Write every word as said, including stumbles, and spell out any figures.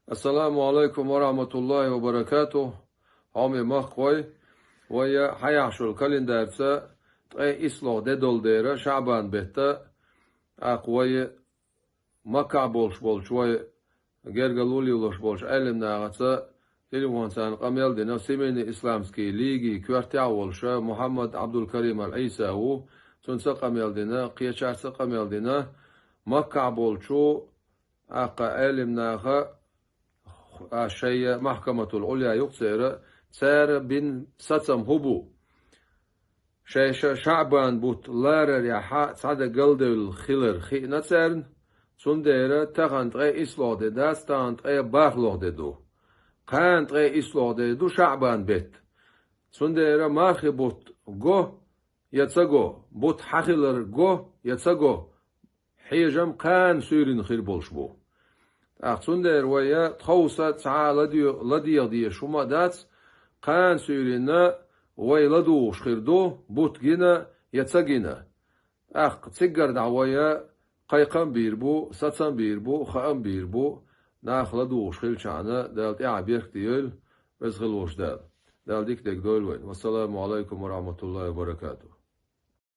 Ассаламу алайкум ва рахматуллахи ва баракатух. Хьоме махкой, вай хьаяхьаш йолу календарца ткъе исслогӀа де долу дера, ШаӀбан бетта, тӀаккха вай Маккахь болуш болчу вай гергарло лелош болчу Ӏелимнахаца телефонца къамел дина, Семейный исламский лиги коьртехь а волуша Мухьаммад Ӏабдулкарим ал-Ӏийса ву, цунца къамел дина, кхечаьрца къамел дина, Маккахь болчу тӀаккха Ӏелимнаха а шайя Махкаматул Ӏуля юкъа церан, цара бина сацам хӀун бу? Шайша ШаӀбан бутт ларарехьа цхьа де галдевлла хилар хиъна царна, цундела тахана ткъе исслогӀа де дац, тахана ткъе бархӀлогӀа де ду. Кхана ткъе исслогӀа де ду ШаӀбан бетта. Цундела мархи бутт го я ца го, бутт хьан хилар го я ца го, хьежам кхана суьйранна хир болуш бу. ТӀаккха цундела вай тховса цхьа а ладе-, ладегӀа дезаш хӀума а дац, кхана суьйранна вай ладугӀуш хир ду, бутт гина я ца гина. ТӀаккха циггара дӀа вай кхайкхам бийр бу, сацам бийр бу, хаам бийр бу, нах ладугӀуш хилчахьана, Дала тӀаьхье беркате йойла, веза хила волчу Дала. Дала дика дерг дойла вайна. Вассаламу алайкум ва рахматуллахи ва баракатух.